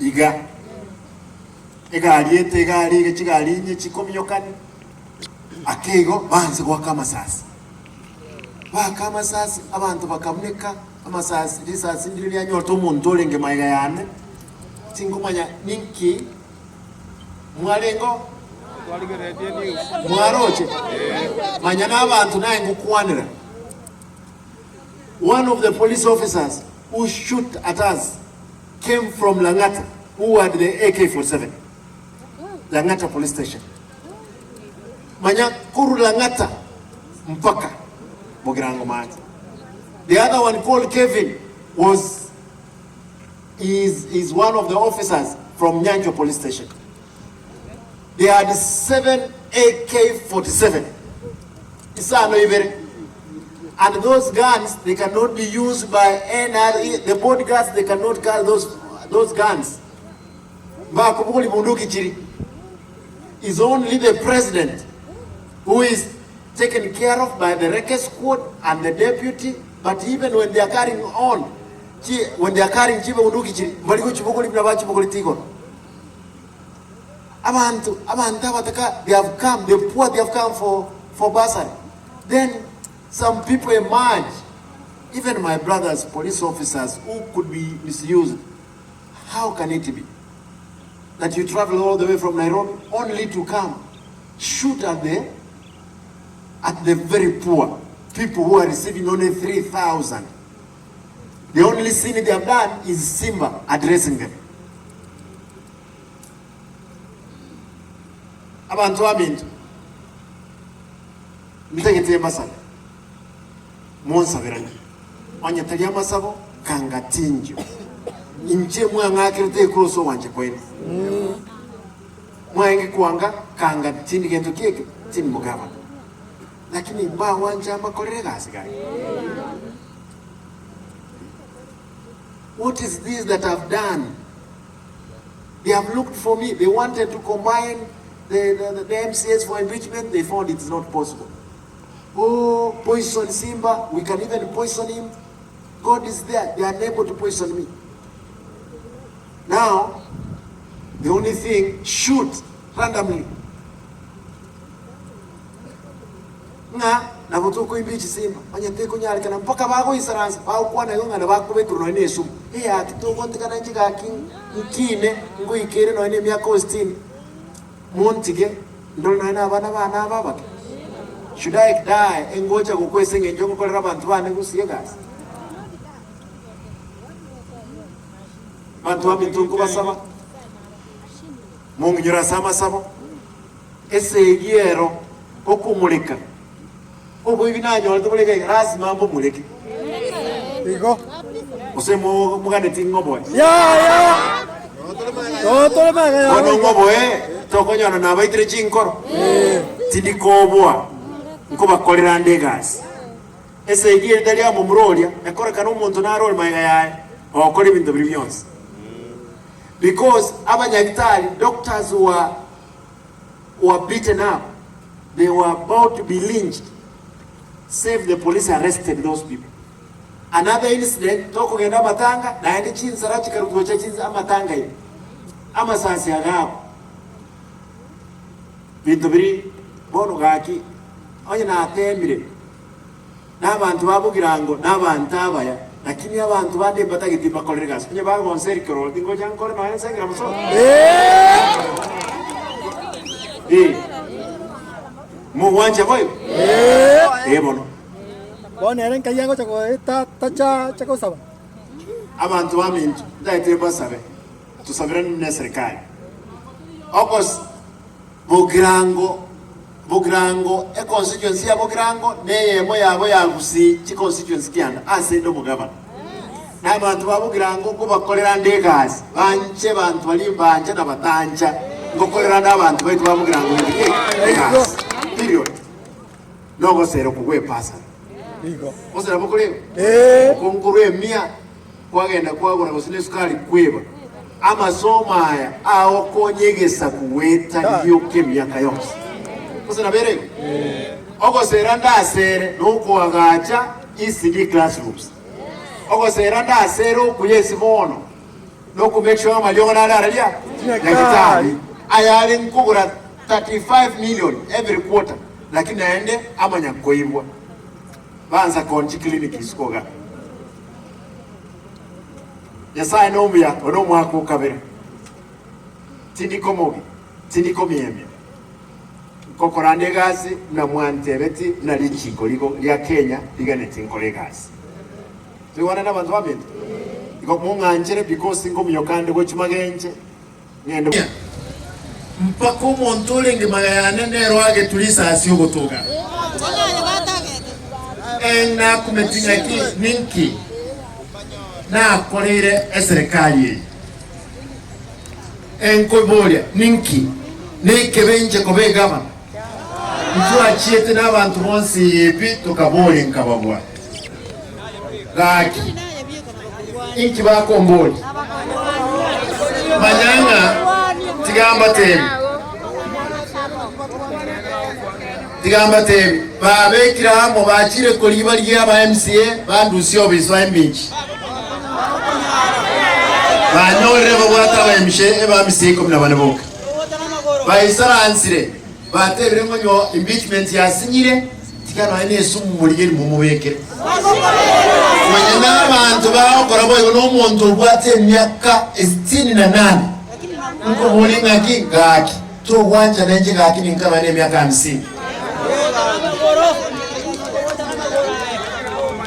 Iga. Egari ete egari iga chigari inye chikominyokani, ake igo baanse goaka amasasi. Baaka amasasi, abanto bakabuneka amasasi, risasi ndire rianyorete omonto orenge magega yane, tingomanya ninki mwarenge oo? Mwaroche? Manya na abanto naye ngokwanera. One of the police officers who shoot at us came from Lang'ata who had the AK-47. Lang'ata police station. Manya korwa Lang'ata mpaka Bogirango mache. The other one called Kevin was is, is one of the officers from Nyanchwa police station. They had 7 AK-47. Isano ibere. And those guns, they cannot be used by NRE. The bodyguards, they cannot carry those, those guns. Bakubuguli bunduki chiri. Is only the president who is taken care of by the Reke squad and the deputy, but even when they are carrying on, chi, when they are carrying chibe bunduki chiri, mbari gochibuguli buna bachibuguli tigoro. Abanto, abanto abataka, they have come, the poor, they have come for, for bursary. Then some people emerge, even my brothers, police officers who could be misused. How can it be that you travel all the way from Nairobi only to come shoot at the at the very poor people who are receiving only 3,000? The only sin they have done is Simba addressing them. Abanto baminto, ntagete mbasabe, monsaberanie, onye tari amasabo, kanga tinchio. Inche mwang'akerete ekrosi ogwancha kwaino. Mwaenge kwanga, kanga tindi gento kieke, tindi mogavana. Lakini mbagwancha mbakorere egasi gaki. What is this that I've done? They have looked for me. They wanted to combine the, the, the MCAs for impeachment. They found it's not possible. Oh, poison Simba. We can even poison him. God is there. They are unable to poison me. Now, the only thing, shoot randomly. Ng'a nabo tokoimba echisimba, onye tekonyarekana mpaka bagoisaransa, bagokwana igo ng'a nabakobekerwa nonya na esumu. Eyaki togontigana inche gaki nkine ngoika ere nonya na emiaka o sitini, montige ndore nonya na abana bane aba abake. Should I die engocha gokwa ase eng'encho ngokorera abanto bane gusii egasi? Abanto baminto nkobasaba, mong'inyore ase amasabo. Esegi ero okomoreka oboibi nanyorete bore iga iga, lasima mbomoreke. Igo. Gose mo- moganeti ng'oboe? Yaya. Totore magega ya Bono goika. ng'oboe tokonyora nabaitire chinkoro, tindi koboa, nkobakorera nde egasi. Esegi eri tari amomura oria, ekorekana omonto naro ore magega yaye, ogokora ebinto biria bionsi. Because abanyagitari, doctors were were beaten up, they were about to be lynched, save the police arrested those people. Another incident, tokogenda amatanga, naende chinsara chikarutwa gocha chinsa amatanga ime, amasasi agakwa. Binto biri bono gaki, onye natemire, na abanto ba Bogirango na abanto abaya, lakini abanto bande mbatageti mbakorere egasi. Onye bagonseria kerori tingocha nkore nonya nse ekero mosoke. Eh, mogwancha boigo? Eh bono. Bono ere nkai agocha goeta tacha acha gosaba. Abanto baminto, ntagete mbasabe, tosaberane ne serikali. Okos Bogirango, Bogirango, econstituency ya Bogirango neyemo yabo ya Gusii chiconstituency kianda ase inde omogabana. Na abanto ba Bogirango nkobakorera ande egasi, banche banto baria mbancha na batancha, ngokorera ande abanto baito ba Bogirango gento ki? Egasi. Period. Nogosera okwo gwepasana. Gose nabo kore igo? Okwo nkorwa emia. Kwagenda kwagora gose nesukari kweba amasomo aya agokonya egesaku goeta rioka emiaka yonsi. Gose nabere igo? Ogosera ndasere nokoagacha ECD classrooms. Ogosera ndasere okuya ase bono. Noko make sure amariogo nare araria nyagitari ayare nkogora 35 million every quarter lakini naende amanya koibwa bansa konchi clinic isiko iga. Nyasaye nomuya oyo nomwaka okabere tindi komogi tindi komiemia nkokora ande egasi buna mwantebeti buna richiko rigo ria Kenya riganeti nkore egasi. Toigwanane abanto baminto? Igo mong'anchere because nkominyoka ande gochia magenche ng'ende. Mpaka omonto orenge magega yane nero agetwe risasi ogotoga. Nakumeti ng'aki ninki nakoreire eserekari eye? Enkoboria ninki nekebe inche koba egavana? Ntwachiete nabanto bonsi pi tokaboria nkababua. Gaki, inki bakomboria? Manya ng'a tiga mbateebie, tiga mbateebie, babekire amo bachire koriba ri'aba MCA bandusie oboiso eminchi. Banyorire babwate aba MCA ikomi na bane boka. Baisaransire, batebire ng'a onye impeachment yasinyire, tiga nonya nesumu morigerie momobekere. Manya nabanto bagokora boigo nomonto obwate emiaka esitini na nane, nkoboria ng'aki gaki, togwanchana inche gaki ninka nonya nemiaka hamsini.